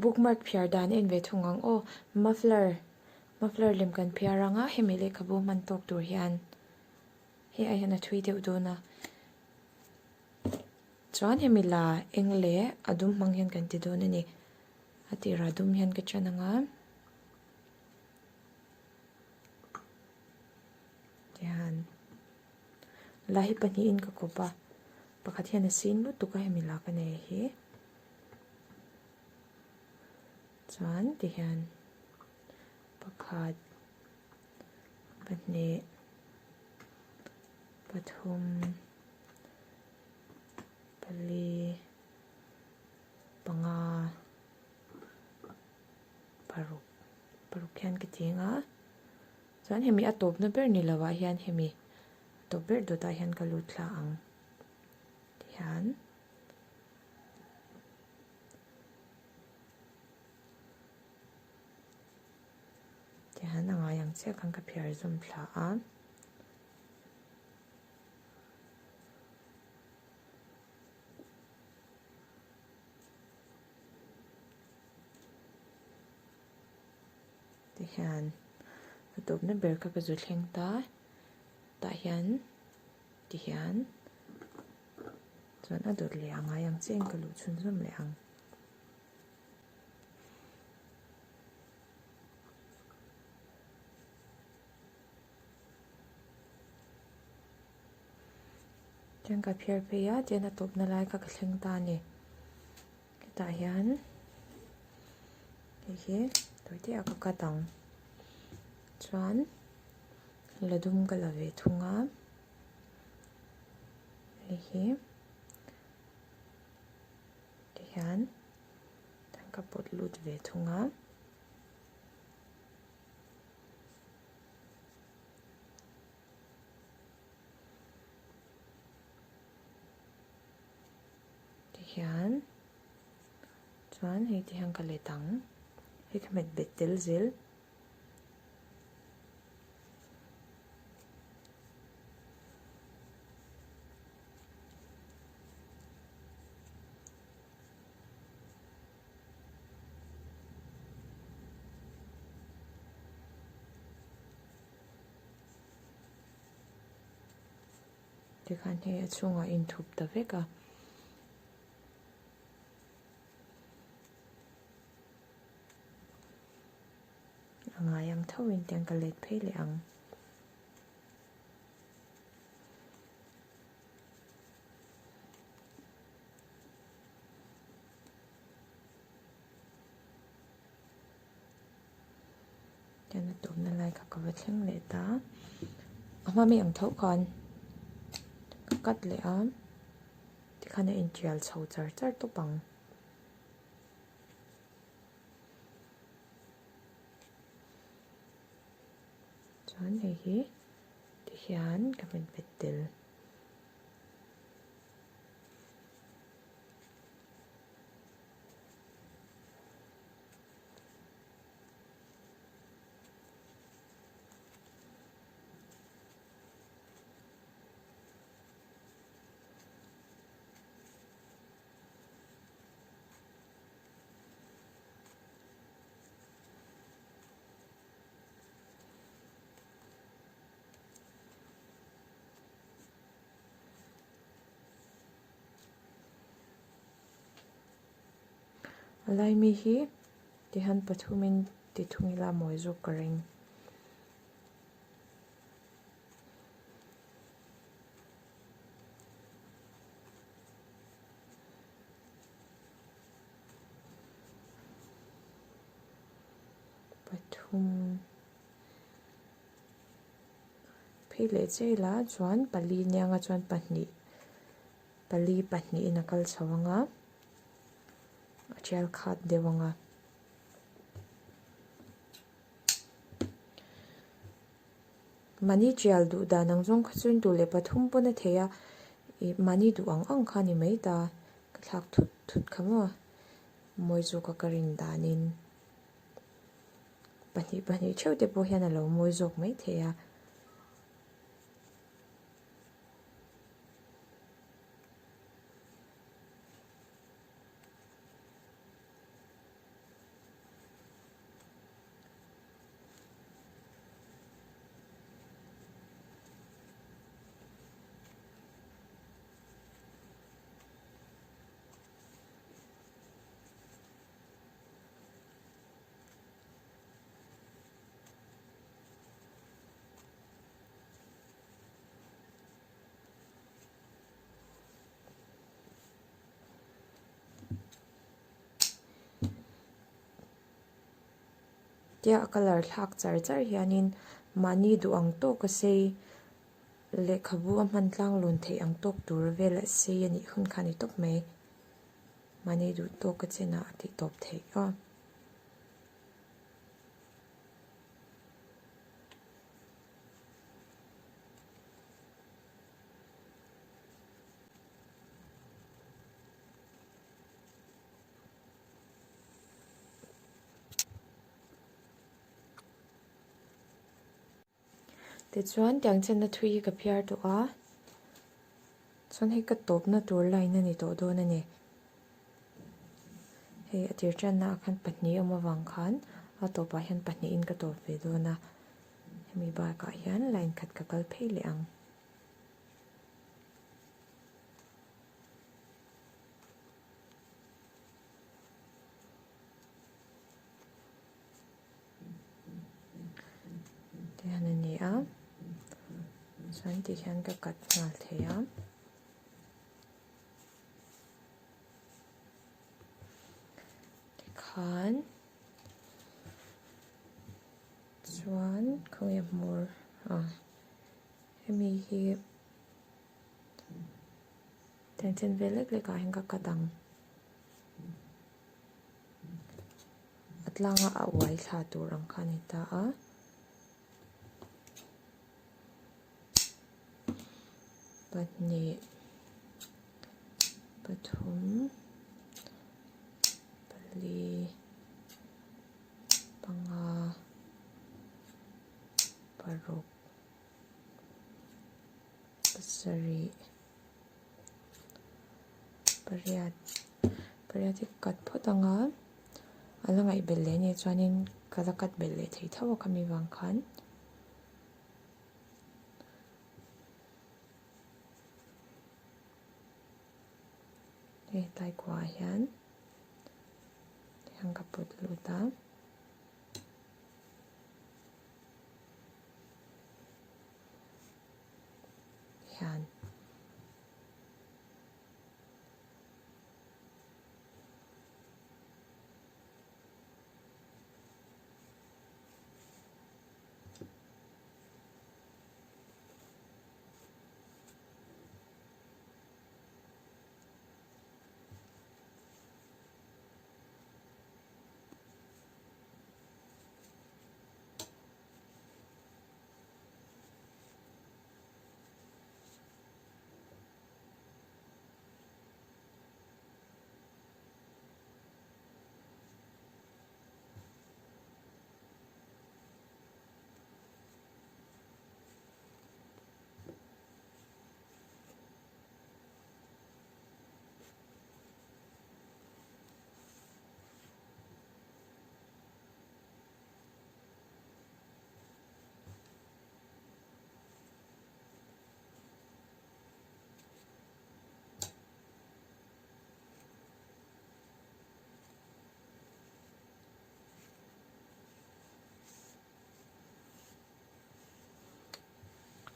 Bookmark phiar dan en ve thung ang aw. Muffler muffler lem kan phiar ang a, hemi lehkhabu hman tawk tur hian hei ai hian a thui deuh dawn a. Chuan hemi la eng leh a dum hmang hian kan ti dawn a ni. A tirah dum hian ka ṭan ang a. Tihian la hi pahnihin ka kawp a, pakhat hian a sin lutuk a hemi la ka nei hi. Chuan tihian pakhat pahnih pathum pali panga paruk paruk hian ka cheng a chuan hemi a tawpna ber ni lovah hian hemi a tawp ber dawtah hian ka lut thla ang tihian tihian a ngai ang chiah khan ka phiar zawm thla a. Tihian a tawpna ber kha ka zu thleng ta tah hian tihian chuan a dawt leh a ngai ang chiah in ka luh chhunzawm leh ang. Tian ka phiar phei a tian a tawpna lai kha ka thleng ta a ni hetah hian hei hi tawi te ah ka cut ang chuan la dum ka la ve thung a hei hi tihian ka pawt lut ve thung a. Tihian chuan hei te hian ka let ang hei ka hmet bet tel zel. Tikhan hei a chhungah inthup ta vek a. A ngai ang tho in tiang ka let phei leh ang. Tian a tawpna lai kha ka va thleng leh ta a hma mi ang tho khan ka cut leh a tikhan a intial chho char char tawp ang. Chuan hei hi tihian ka hmet bet tel. A lai mi hi tihian pathumin ti thung ila mawi zawk ka ring. Pathum phei leh chiah ila chuan pali nianga chuan pahnih pali pahnihin a kal chho ang a a tial khat deuh ang a. Mahni tial duh dan ang zawng kha chuan duh leh pathum pawn a thei a ih mahni duh ang ang kha a ni mai ta ka thlak thut thut kha maw mawi zawk a ka rin danin pahnih pahnih theuh te pawh hian a lo mawi zawk mai thei a. Tia a colour thlak char char hianin mahni duh ang tawka sei lehkhabu a hman tlang lawn theih ang tawk tur vel a sei a nih hun kha a ni tawp mai. Mahni duh tawka chenah a tih tawp theih a. Tichuan tiang chenna thui hi ka phiar tawh a, chuan hei ka tawpna tur line a ni tawh dawn a ni. Hei a tir tanna ah khan pahnih awm avang khan a tawpah hian pahnihin ka tawp ve dawn a, hemi bakah hian line khat ka kal phei leh ang. Tihian a ni a chuan tihian ka cut nghal thei a. Tikhan chuan khawnge hmur ah hemi hi Tiang chen vel lek lek ah hian ka cut ang. A tlanga a uai thla tur ang kha a ni ta a. Pahnih pathum pali panga paruk pasarih pariat pariat hi ka cut phawt ang a a la ngaih belh leh a nih chuanin ka la cut belh leh thei tho a khami vang khan hei tlai kuah hian tihian ka put lut a. Hian.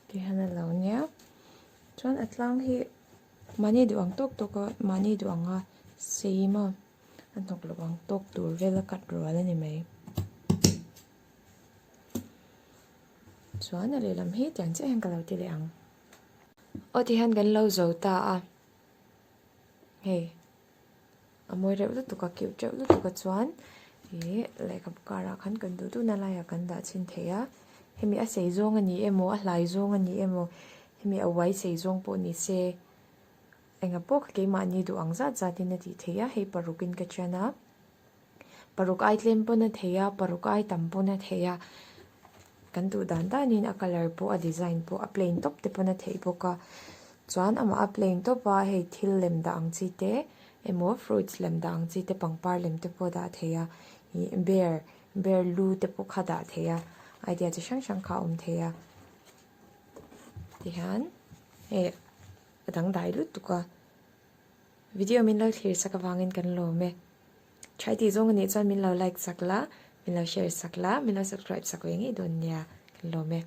Tihian a lo nia chuan a tlang hi mahni duh ang tawk tawk a mahni duh ang a sei maw a hnawk loh ang tawk tur vel a cut rual a ni mai. Chuan a lehlam hi tiang chiah hian ka lo ti leh ang. Aw tihian kan lo zo ta a, hei a mawi reuh lutuk a cute reuh lutuk a chuan ih lehkhabu karah khan kan duh duhna laiah kan dah chhin thei a, hemi a sei zawng a ni emaw a hlai zawng a ni emaw hemi a uai sei zawng pawh ni se enga pawh kha keimahni duh ang zat zatin a tih theih a, hei parukin ka thian a. Paruk ai tlem pawn a thei a, paruk ai tam pawn a thei a, kan duh dan danin a colour pawh a design pawh a plain tawp te pawn a theih bawk a, chuan amah a plain tawp a hei thil lem dah ang chi te emaw fruits lem dah ang chi te pangpar lem te pawh a dah thei a, ih bear bear lu te pawh kha a dah thei a, idea chi hrang hrang kha a awm thei a, tihian hei a dangdai lutuk a. Video min lo thlir sak avangin kan lawm e. Try tih zawng anih chuan min lo like sak la, min lo share sak la, min lo subscribe sak ve ngei dawn nia, kan lawm e.